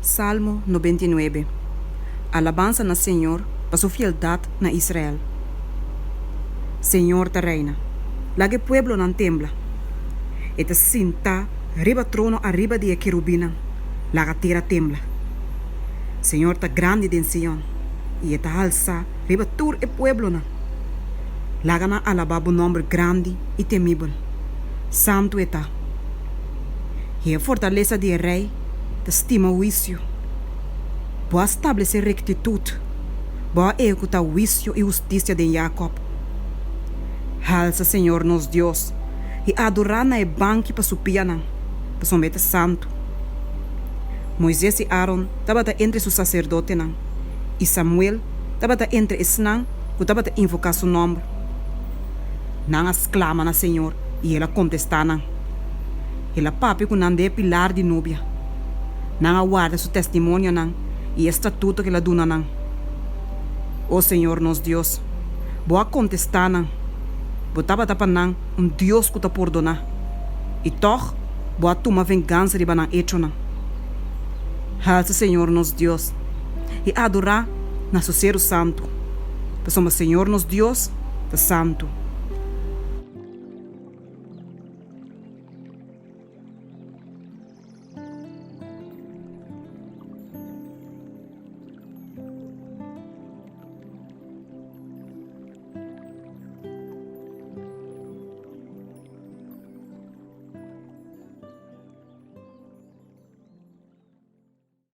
Salmo 99. Alabansa na señor pa su fieldat na Israel. Señor ta reina, laga e pueblonan tembla. E ta sintá riba trono ariba di e kerubinnan, laga tera tembla. Señor ta grandi den Sion, i e ta halsá riba tur e pueblonan. Laga nan alabá bo nòmber grandi i temibel. Santu e ta. I e fortalesa di e rei ta stima huisio. Bo a stablesé rektitut, bo a ehekutá huisio i hustisia den Yakòb. Halsa Señor nos Dios i adorá na e banki pa su pianan, pasobra e ta santu. Moises i Aron tabata entre su saserdotenan, i Samuel tabata entre esnan ku tabata invoká su nòmber. Nan a sklama na señor i el a kontestá nan. El a papia ku nan den e pilar di nubia. Nan a warda su testimonionan i e statuto ku el a duna nan. O señor nos Dios, bo a kontestá nan. Bo tabata pa nan un Dios ku ta pordoná, i tòg bo a tuma vengansa riba nan echonan. Halsa señor nos Dios i adorá na su seru santu, pasobra señor nos Dios ta santu.